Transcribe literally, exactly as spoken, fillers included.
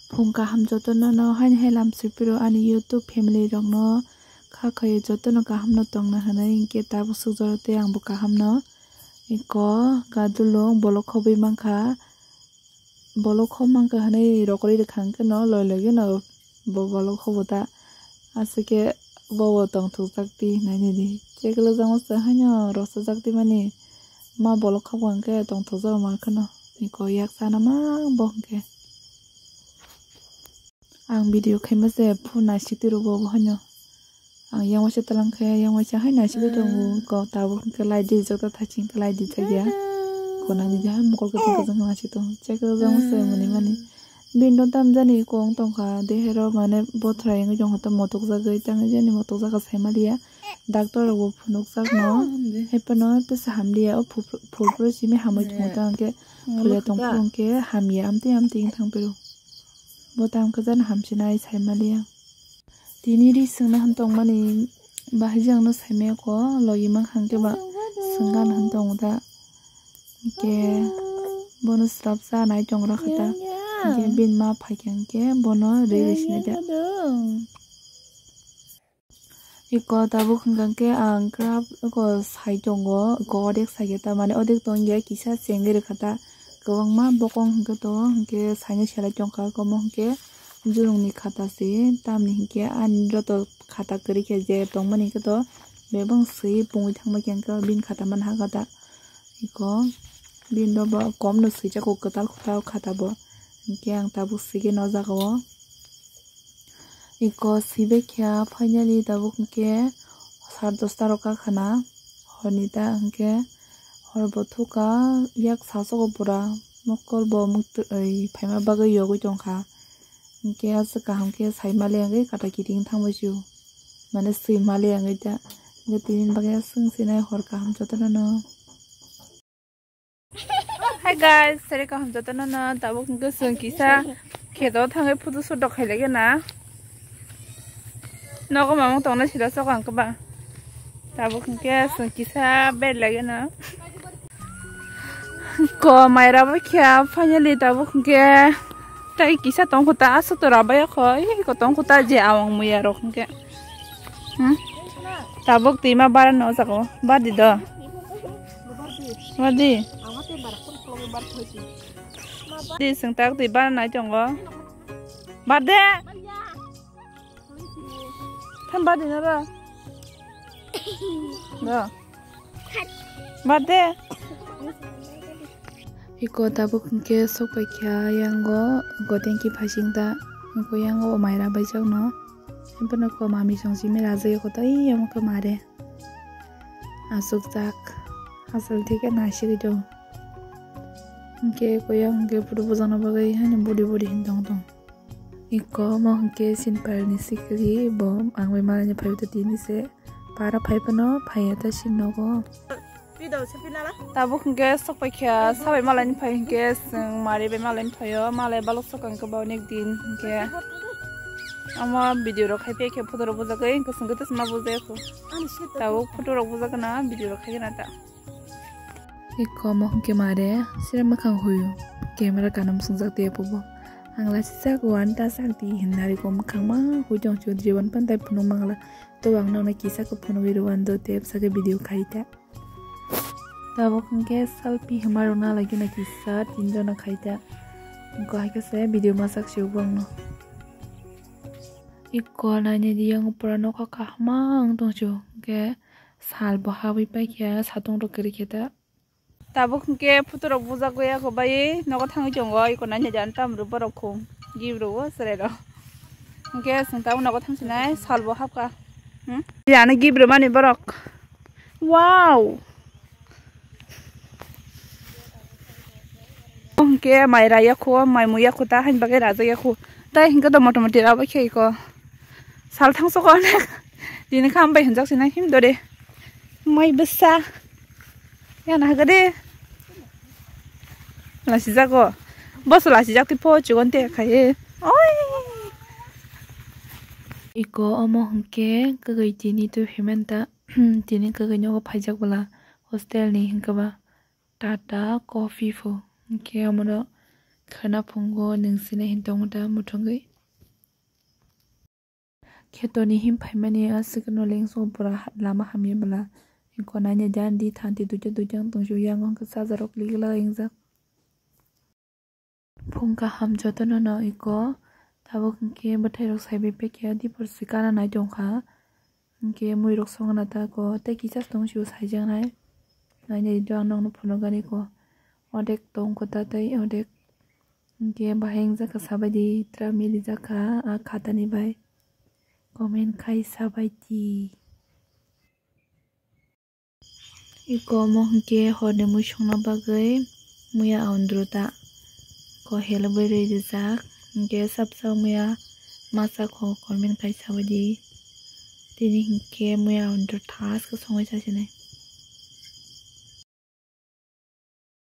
Phung kaham jotono no haino hai lam sipiro ani YouTube family rokno kha khaio jotono kaham no tongna hinwi hinkhe tabuk sukjoro tei angbo kaham no. Iko kadulung bolok khobwi mankha, bolok khob mankha hinwi rokorwi rwkha hinkhe no loi loi no bo bolok khobo ta aswk khe bobo tongthokjak di nainidi cheklwk jangma se haino rosajak di mani ma bolok khobo hinkhe tongthokjak ma kheno iko yak sana ma bo hinkhe. Ang video khaima se phone naisik twi rwgo bo haino. Ang yang waisa talang khe yang waisa hai naisik twi tongo. Ko tabuk hwnkhe light di rijak ta thaching khe light di jakya. Ko nani je hai mokol kwthwng kwthwng khe naisik tongo. Check rwjak se mani mani. Bini no tam jani kong tongkha de hero mane bothra wngwi tongkha ta motok jagwi tang jani motok jaga sai maliya. Doctor rok bo phunukjak no. Hai phano tesa hamliya o phul phul phul simi hamwi tongo ta hwnkhe. Phulia tong phuru hwnkhe hamya amtwi amtwi wng thang phuru. Bo tamo khe jani hamchinai sai maliya. Tini ri swngna hwn tongmani bahai jangno saimaya ko logi mankha hwnkhe ba swngna hwn tongo da. Hwnkhe bono swrapsa nai tongra kha ta. Hwnkhe bini ma phaikha hwnkhe bono ri ri sinai da. Iko tabuk hwnkha khe ang kwrap iko sai tongo, iko odek sai khe ta mane odek tong ya kisa chengwi rwkha ta kwbangma bokong hwnkhe tongo hwnkhe saino selai tongkha omo hwnkhe jurungni khata se tamni hwnkhe ani joto khata kwrwi khe je tongmani hwnkhe to bebak swi pungwi thangma khe hwnkhe bini khata man hakha ta iko bini no bo komno swijak o kwtal kwtal khata bo hwnkhe ang tabuk sigini o jaga o. Iko sibekha finally tabuk hwnkhe sar dosta rok kakhana horni ta hwnkhe hor bo thukha yak sasogo pura mokol bo muktwi phaima bagwi yogwi tongkha hwnkhe aswk kaham khe sai maliya wngwi kata kiting thangbai sio mane swi maliya wngwi ta hwnkhe tini bagwi aswk sinai hor kaham jotono no. Hi guys, sari kaham jotono no tabuk hwnkhe chwng kisa kheto thangwi photo shoot rok khailai gana. Nogo mamung tongna sila sok ang kwbang. Tabuk hwnkhe chwng kisa bed lai gana. Ko maira bo khe finally tabuk hwnkhe tei kisa tong kho ta aswk to rabai kho. Ih ko tong kho ta je awang muya rok hwnkhe. Hmm? Tabuk twi ma bara no jago. Badi do. Badi. Di seng tak twi bara nai tongo. Bade. Tham badi na ra. Do. Bade. Iko tabuk hwnkhe sok pai kha yango godengki phaising ta. Iko yango maira baijakno. Himphano ko mami song simi rajai ko tai yamo khe mare. Aswk jak. Asal thike naisik do. Hwnkhe ko yang hwnkhe photo bujana bagwi hani budi budi hin tong tong. Iko omo hwnkhe sinpar ni sikli bo ang bai malai ni phai tini se para phai phano phai ya ta sin nogo. Tabuk hwnkhe sok pai kha sabai malai ni phai hwnkhe chwng mari bai malai ni phaio malai balok sok ang khe ba onek din hwnkhe omo video rok khai phi khe photo rok bujagwi hwnkhe chwng khe tei ma bujai kho tabuk photo rok bujak na video rok khai na ta. Iko omo hwnkhe mare sira mwkhang huyu camera kanam swngjak tei pubo ang lasijak uan ta sak di hinna riko mwkhang ma hui tong sio jibon pantai phunuk mangla to ang nokna kisa khe phunugwi rwando tei bwsakhe video khai ta. Tabuk hwnkhe selfie hwnma rwna lagina kisa tinjona khai ta. Wngkha hai khe se video masak sio bo ang no. Iko nainai di yang pura nokha kaham ang tong sio hwnkhe sal bo habwi paikha satung rok kwrwi khe ta. Tabuk hwnkhe photo rok bujagwi ako bai nogo thangwi tongo iko nainai di ani tamrok borok khum gift rok o chwrai rok hwnkhe chwng tabuk nogo thang sinai sal bo habkha. Hmm? Ani gift rwmani borok. Wow! Hwnkhe mai raya kho, mai muya kho ta hain bagwi rajak ya kho. Tai hwnkhe to motamoti rabai khe iko. Sal thangsa kho onek. Tini kha hambai hwnjak sinai him dore. Mai bwsa. Yana hagade. Lasijago. Boso lasijak tipo chigon te khaye. Oi. Iko omo hwnkhe kwgwi tini tu himanta. Tini kwgwi nogo phaijak bwla hostel ni hwnkhe ba Tata coffee pho hwnkhe omono Khwna phungo nwng sinai hin tongo da muthungwi. Khetoni him phaimani aswk no lengso pura ha-, lama hamya bwla. Iko naina jan di thanti duja duja wng tong sio yang wng khe charger rok lik la ingjak. Phung kaham jotono no iko tabuk hinkhe bwthai rok saibai pekya di porsi kana nai tongkha. Hinkhe mui rok songna ta ko tei kisa tong sio saijaknai. Naina di do ang nokno phunukgani ko. Odek tong kota tei odek hinkhe bahai wngjakha sabaidi tra milijak kha a khatani bai. Comment khai sabaidi. Iko omo hinkhe horni mui songna bagwi muya aundru ta ko helogwi rwi rijak. Hinkhe sabsa muya masa ko comment khai sabaidi. Tini hinkhe muya aundru thasko songwi sasinai.